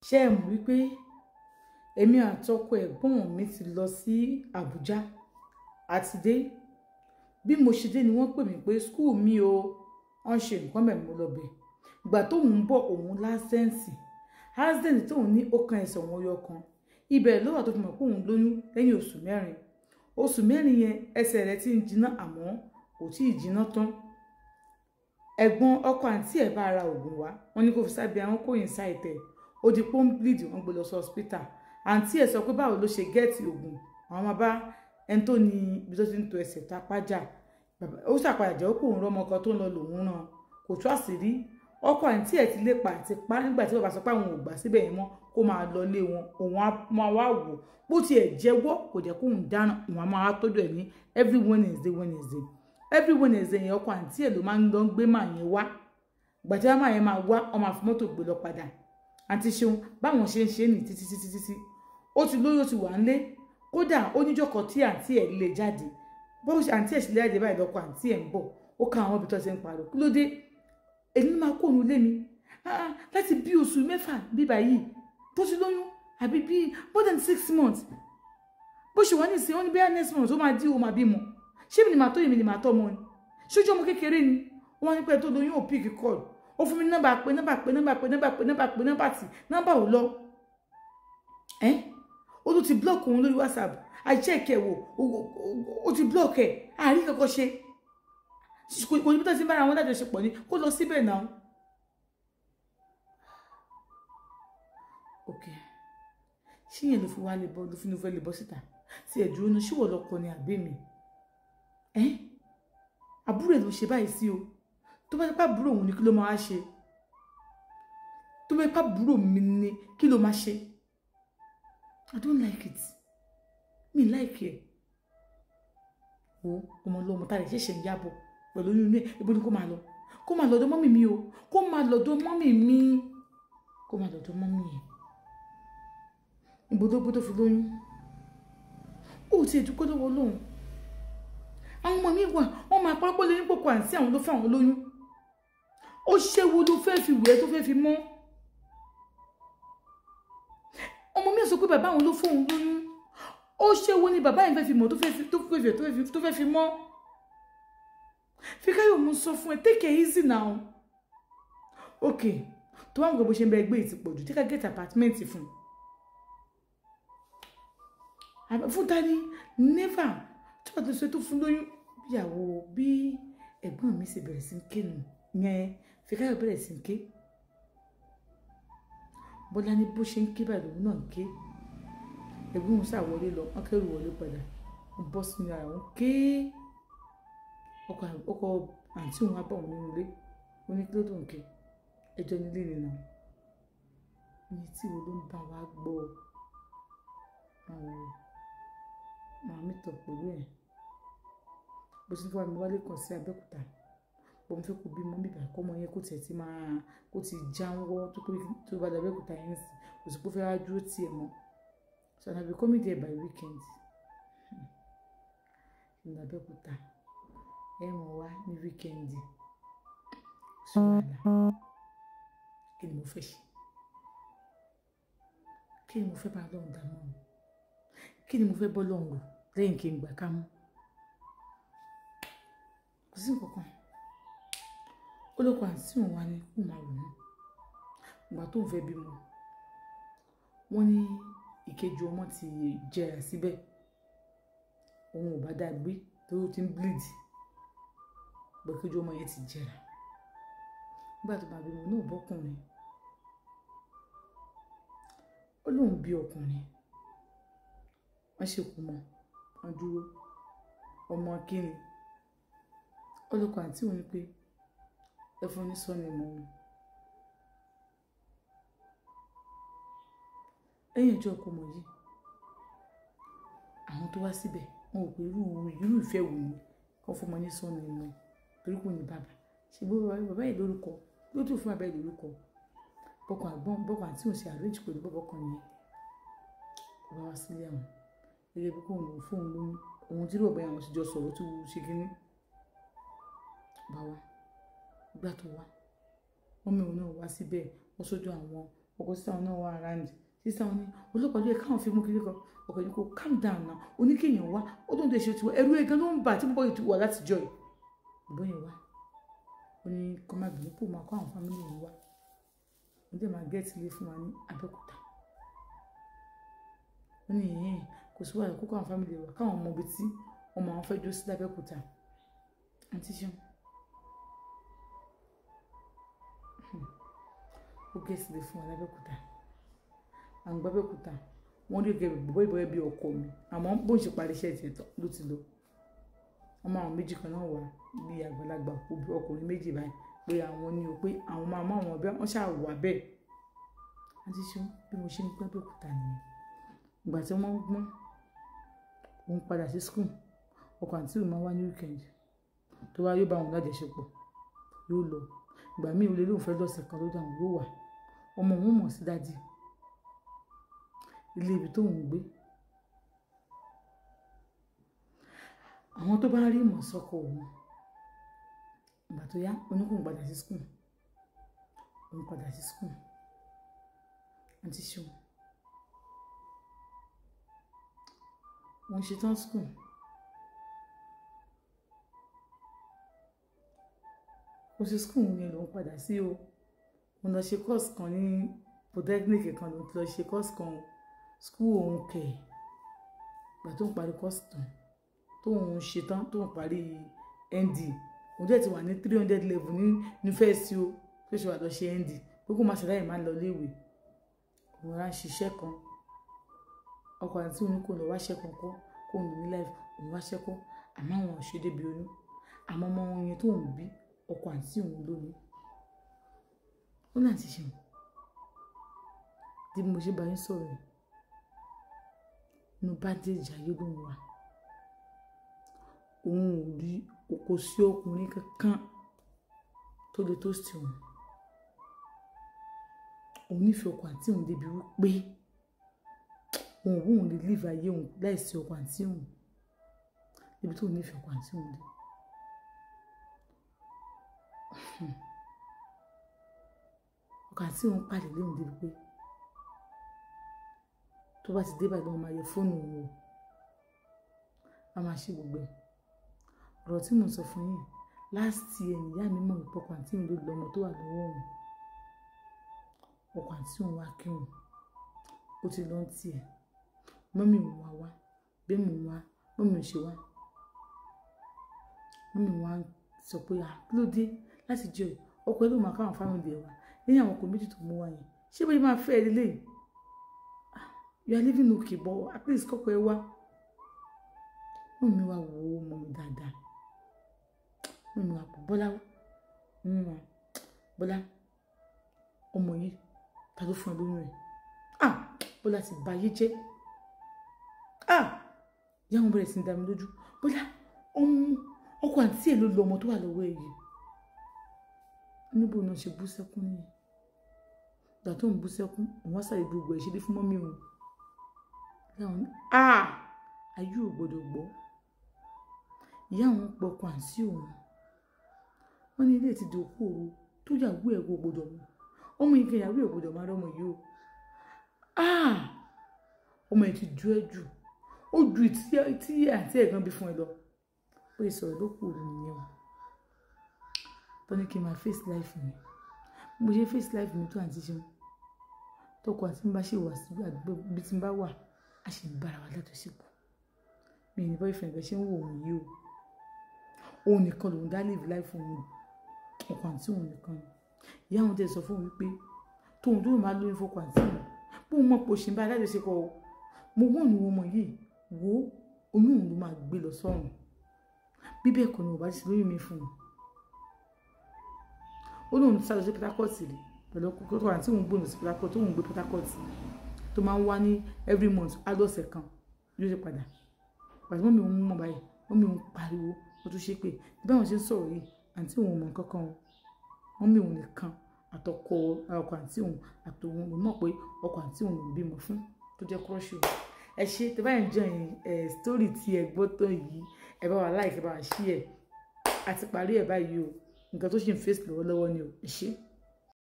Ṣé ẹ mọ̀ wípé èmi àtọkọ ẹ̀gbọ́n mi ti lọ sí Àbújá àti dé. Bí mo ṣe dé ni wọ́n pè mí pé school mi o, wọ́n ṣe nǹkan mẹ́rin mo lọ bẹ̀. Ìgbà tóun ń bọ̀ òun lásẹ̀ǹsì. Accident tóun ní ó kan ẹsẹ̀ òun ọyọ kan. Ibẹ̀ ló wà tó fi mọ̀ pé òun lóyún lẹ́yìn oṣù mẹ́rin. Oṣù mẹ́rin yẹn ẹsẹ̀ rẹ̀ ti ń jiná àmọ́ kò tí ì jiná tán. Ẹ̀gbọ́n ọkọ àǹtí ẹ̀ bá ra oògùn wá, wọ́n ní kó fi sábẹ́ àwọn kó yín ṣáìtẹ̀. Ó di pé ó ń bleed, wọ́n gbé lọ sí hospital. Àǹtí ẹ̀ sọ pé báwo ló ṣe gẹ́ẹ̀tì oògùn, àwọn máa bá ẹni tó ní ibi tó ti ń to ẹsẹ̀ tó apá jà. Ó ṣàpadà jẹ́ pé òun rọ́mọ kan tó ń lọ lòun ràn, kò tú àṣírí. Ọkọ àǹtí ẹ̀ ti lépa àti pa nígbà tí bàbá sọ pé àwọn ò gbà síbẹ̀ yẹn mọ́ kó máa lọ lé wọn, òun á máa wá wò. Bó tiẹ̀ jẹ́wọ́ kò jẹ́ kóun dáná, òun á máa tọ́jú ẹ̀ ní every Wednesday Wednesday. Every Wednesday yẹn ọkọ àǹtí ẹ̀ ló máa ń lọ gbé màá yẹn wá. Ìgbà tí màá yẹn máa wá, wọ́n máa fi mọ́tò gbé lọ padà. Àǹtí Ṣeun báwọn ṣe ń ṣe ní títí títí títí. Ó ti lóyún, ó ti wà ńlé. Kódà ó níjọ́ kan tí àǹtí ẹ̀ lè jáde. Bó ṣe àǹtí ẹ̀ sì lè jáde báyìí lọ́kọ àǹtí ẹ̀ ń bọ̀. Ó ká àwọn ibi tó ṣe ń pariwo. Kí ló dé? Èmi máa kó òun lé mi. Láti bí oṣù mẹ́fà bíbá yìí tó ti lóyún àbí bí more than 6 months. Bó ṣe wà nísìnyí, wọ́n ní bóyá next month ó máa dí ó máa bímọ. Ṣé mi ni màá tó èmi ni màá tọ́ ọmọ ni? Ṣójú ọmọ kékeré ni? Wọ́n ní pé tó lóyún ò pick call. Ó fún mi nọ́mbà pé nọ́mbà pé nọ́mbà pé nọ́mbà pé nọ́mbà pé nọ́mbà tì nọ́mbà ò lọ. Ó tún ti block òun lórí WhatsApp. Àìṣe ìkẹwò ó ti block ẹ̀. Àárín kankan ṣe. Kò ní bí tó ti ń bára wọn lájọṣepọ̀ ni kó lọ síbẹ̀ náà. Ok. Ṣé yẹn ló fi wá lè bọ́ ló fi ní fẹ́ lè bọ́ síta? Tí ẹ̀ dúró ní ṣé wọ́n lọ kọ ni àbí mi? Àbúrò ẹ̀ ló ṣe báyìí sí o. Tó bá ipá àbúrò òun ni kí ló máa ṣe? Tó bá ipá àbúrò mi ni kí ló máa ṣe? I don't like it. Mi like ẹ̀. Wo ọmọ ọlọ́mọ tá lè ṣẹ̀ṣẹ̀ ń yábọ̀ pẹ̀lú oyún inú ẹ̀, ibo ni kó máa lọ? Kó máa lọ́dọ̀ mọ́mì mi o. Kó máa lọ́dọ̀ mọ́mì mi. Kó máa lọ́dọ̀ mọ́mì ẹ̀. Ibo tó fi lóyún. Ó ti dúpẹ́ lọ́wọ́ Ọlọ́run. Àwọn ọmọ mi wà, wọ́n máa pápá lé ní pòkò àǹtí àwọn ló fún àwọn lóyún. Ó ṣe wo ló fẹ́ fi wẹ̀ tó fẹ́ fi mọ́. Ọmọ mi sọ pé bàbá àwọn ló fún òun lóyún. Ó ṣe wo ni bàbá yẹn fẹ́ fi mọ̀ tó fẹ́ fi mọ́. Fíkáyọ̀ mo sọ fún ẹ, take it easy now. Okay, tó wà nǹkan bó ṣe ń bẹ ẹgbẹ́ ìtìpọ̀jù, tí ká get apartment fún. Fún ta ni? Never. Tí wọ́n ti ṣe tó fún lóyún, ìyàwó bí ẹ̀gbọ́n mi ṣe bẹ̀rẹ̀ sí ń ké nù yẹn, Fíkáyọ̀ bẹ̀rẹ̀ sí ń ké. Bọ́lá ní bó ṣe ń ké báyìí lòun náà ń ké. Ẹ̀gbọ́n òun ṣàwọlé lọ, wọ́n kẹ́rù wọlé padà. Wọ́n bọ́ sínú ara wọn ké. Ọkọ àǹtí òun á bọ̀ òun nínú ilé. Ó ní kí ló tó ń ké? Ẹjọ́ nílé ni nà. Ní tí wo ló ń bá wa gbọ́? Àwọn màá mi tọ̀ pẹ̀lú ẹ̀. Bó ṣe ń fún mi wálé kan sí Abẹ́òkúta. Bó mo fẹ́ kó bímọ bíbà kọ́ ọmọ yẹn kó tiẹ̀ ti máa kó ti jáwọ́ tó pé tó bá dé Abẹ́òkúta yẹn sì kò sí pé ó fẹ́ wá dúró tiẹ̀ mọ́. So I will be coming there by weekend. Ní Abẹ́òkúta. Ẹ mọ̀ wá ní weekend. Sí wàhálà. Kí ni mo fẹ́ ṣe? Kí ni mo fẹ́ bá Ọlọ́run dá mọ́ mi? Kí ni mo fẹ́ bọ́ lọ́hùn rò lẹ́yìn kí n gbà ká mú? Kò sí nǹkan kan. Ó lóko àǹtí òun wá ní kó máa wò ó. Ìgbà tó ń fẹ́ bímọ, wọ́n ní ìkejì ọmọ ti jẹrà síbẹ̀. Òun ò bá dá gbé torí ó ti ń bleed. Ìkejì ọmọ yẹn ti jẹrà. Nígbà tó máa bímọ náà bọ́kùnrin. Ó lóun bí ọkùnrin. Wọ́n ṣe kú mọ́, wọ́n dúró. Ọmọ kíni? Ó lóko àǹtí òun ní pé ẹ fún ní sọ́ni mọ́ òun. Lẹ́yìn ọjọ́ ọkọ ọmọ yìí, àwọn tó wá síbẹ̀ wọn ò pé irú ìfẹ́ wo ni kọ́ fún ọmọ ní sọ́ni mọ́ torí kò ní bàbá. Ṣé bó bàbá yìí lórúkọ? Ló tún fún bàbá yìí lórúkọ. Bọ́kọ àgbọ̀n bọ́kọ àǹtí òun ṣe arrange pẹ̀lú bọ́bọ́ kan nìyẹn. Ó bá wá sílé àwọn. Gẹ́gẹ́ bí kóun lòun fóun lóyún. Òun tí bọ̀bọ́ yẹn àwọn ti jọ sọ̀rọ̀ tó ṣe kínní. Bá wá. Ìgbà tó wá, mọ́mí òun náà wá síbẹ̀. Wọ́n sójú àwọn, Ọkọ sísá wọn náà wà around. Sísá wọn ní ọlọ́pàá ló yẹ káwọn fi mú kiri kan. Ọkọ yìí kò calm down now, oníkéèyàn wá ó tó ń tẹ̀ ṣe tiwọ́ ẹrú ẹ̀gán ló ń bà tí bọ́bọ́ yìí ti wà láti jọ yìí. Bọ́bọ́ yẹn wá ó ní kọ́ má bínú pò máa kọ́ àwọn fámìlì yìí wá, wọ́n dẹ̀ máa gẹ́ẹ̀tì ilé fún wa ní Abẹ́òkúta. Ó ní ìyẹn kò sí wàhálà, kókó àwọn fámìlì wa káwọn mọ ibi tí ọmọ àwọn fẹ́ dúró sí lábẹ́òkúta. Àǹtí ṣeun ó gẹ̀ẹ́sì lè fún wa lábẹ́òkúta, à ń gbọ́ Abẹ́òkúta. Wọ́n rí gẹ̀rù bọ́ ìbọn bí ọkọ mi, àmọ́ bó ń ṣe parí iṣẹ́ tiẹ̀ tán ló ti lọ. Ọmọ àwọn méjì kan náà wà bí àgbàlagbà ọkùnrin méjì báyìí pé àwọn ní o, pé àwọn máa mú àwọn ọbẹ̀ wọ́n ṣáà wà bẹ́ẹ̀. Àǹtí ṣeun bí mo ṣe ń gbọ́ Abẹ́òkúta nìyẹn. Ìgbà tí wọ́n ń gbọ́n òun padà sí school, ọkọ àǹtí òun máa wá ní weekend tó wá yóò bá òun lájọṣepọ̀ yóò lọ. Ìgbà míì olè lóun fẹ́ lọ́sẹ̀ kan lọ́dọ̀ àwọn yóò wà, ọmọ òun mọ̀ sí dádì ilé ibi tóun gbé. Àwọn tó bá rí ìmọ̀ sọ́kọ òun. Ìgbà tó yá oníkùn padà sí school, òun padà sí school. Àǹtí ṣeun wọ́n ṣe tán school, ó ṣe school yẹn lòun padà sí o. Òun lọ ṣe course kan ní polytechnic kan, lòun ti lọ ṣe course kan school òun kẹ̀. Ìgbà tó ń parí course tán, tóun ṣe tán, tóun parí ND, òun dẹ̀ ti wà ní 300 level ní yunifásitì o, tó ṣe wà lọ ṣe ND pé kó má ṣàlàyé má lọ léèwé. Òun á ṣiṣẹ́ kan, ọkọ àti òun kò lọ wáṣẹ́ kan kọ́ kó òun ní life òun wáṣẹ́ kọ́, àmọ́ àwọn ò ṣe débi oyún. Àmọ́ ọmọ wọn yẹn tóun bí ọkọ àti òun lóyún. Ó náà ti ṣeun bí mo ṣe bá yín sọ̀rọ̀ yìí, inú bandage ayé ló ń wà. Òun ò rí, kò sí ọkùnrin kankan tó lè tó sí òun. Òun nífẹ̀ẹ́ ọkọ àǹtí òun débi wípé òun òun lè live ayé òun láìsí ọkọ àǹtí òun, débi tó òun nífẹ̀ẹ́ ọkọ àǹtí òun dé. Ọkọ àǹtí òun pàdé léwu débi pé tó bá ti dé báyìí wọ́n máa yẹ fóònù òun wò, a máa ṣe gbogbo ẹ̀. Ọ̀rọ̀ tí mò ń sọ fún yín last year nìyá mi mọ̀ wípé ọkọ àǹtí mi ló lọ́mọ tó wà lọ́wọ́ òun. Ọkọ àǹtí òun wá kí òun, ó ti lọ ń tiẹ̀, mọ́mì òun wá wá, bẹ́ẹ̀ mò ń wá, mọ́mì òun ṣe wá. Mọ́mì òun wá sọ pé à kí ló dé láti jẹ ọkọ ẹ ló máa káwọn fámìlì ẹ wá lẹ́yìn àwọn ọkọ méjì tó mú wá yẹn, ṣé bóyá máa fẹ́ ẹ lélẹ́yìí? You are living okay but at least kọ́kọ́ ẹ wá. Mọ́mì wá wo ọmọ mi dáadáa, mọ́mì wá pọ̀ Bọ́lá, mọ́mì wá Bọ́lá ọmọ yìí ta ló fún ẹ lóyún rẹ̀? Ah Bọ́lá ti bà ayé jẹ́. Ah ìyá wọn bẹ̀rẹ̀ sí ní dá mi lójú. Bọ́lá ọmọ ọkọ àǹtí ẹ̀ ló lo ọmọ tó wà lọ́wọ́ ẹ̀ yìí. Níbo náà ṣe bú sẹ́kún nìyẹn. Ìgbà tó ń bú sẹ́kún òun wá sáré gbogbo ẹ̀ ṣe dé fún mọ́mí òun. Láwọn ní ah ayé ò gbọdọ̀ gbọ́. Ìyá òun pọ̀ ọkọ àǹtí òun. Wọ́n ní ilé ti di òkú òru tó yàwó ẹ̀ kò gbọdọ̀ mọ̀. Ọmọ yìí kan ìyàwó ẹ̀ gbọdọ̀ máa rọ́mọ yìí o. Ah ọmọ yìí ti ju ẹ jù, ó ju tí àǹtí ẹ̀ gan bí fún ẹ lọ. Ó yẹ sọ̀rọ̀ ló kù òru nìyẹn o. Tó ní kí n máa face life mi. Mo ṣe face life mi tó àǹtí ṣeun. Tọkọ àti mi bá ṣe wà sí àdúgbò bí tí n bá wà, a ṣì ń bára wa lájọṣepọ̀. Mi ní boyfriend bẹ́ẹ̀ ṣe ń wò òun yìí o. Òun nìkan lòun dá live life òun. Ọkọ àǹtí òun nìkan ni. Ìyá òun tẹ̀ sọ fún òun wípé tóun tó máa lóyún fọkọ àǹtí òun, bóun mọ̀ pé ó ṣì ń bá alájọṣepọ̀ o. Mo wọ́n ní ọmọ yìí wo oyún òun ló máa gbé lọ sọ́run. Bí bẹ́ẹ̀ kọ́ ni ò bá ti lóyún mi fún un. Ó lóun sá lọ sí Port Harcourt rí pẹ̀lú ọkọ àǹtí òun gbóná sí Port Harcourt, tóun gbé Port Harcourt tó máa ń wá ní every month alọ́sẹ̀ kan yóò ṣe padà. Pàtó mọ́mí òun mọ̀ báyìí, mọ́mí òun pariwo, ó tún ṣe pé bí báwọn ṣe ń sọ̀rọ̀ yìí àǹtí òun ò mọ̀ nǹkan kan o. Mọ́mí òun nìkan àtọkọ ọkọ àǹtí òun àtòun ló mọ̀ pé ọkọ àǹtí òun ló ń bímọ fún tó jẹ́ crush òun. Ẹ ṣé tẹ́ bá ń join story tí ẹ gbọ́ tán yìí, ẹ bá wa like, ẹ bá wa share. A ti parí ẹ̀ báyìí o. Nǹkan tó ṣì ń face lọ́wọ́lọ́wọ́ ni o. Ẹ ṣé.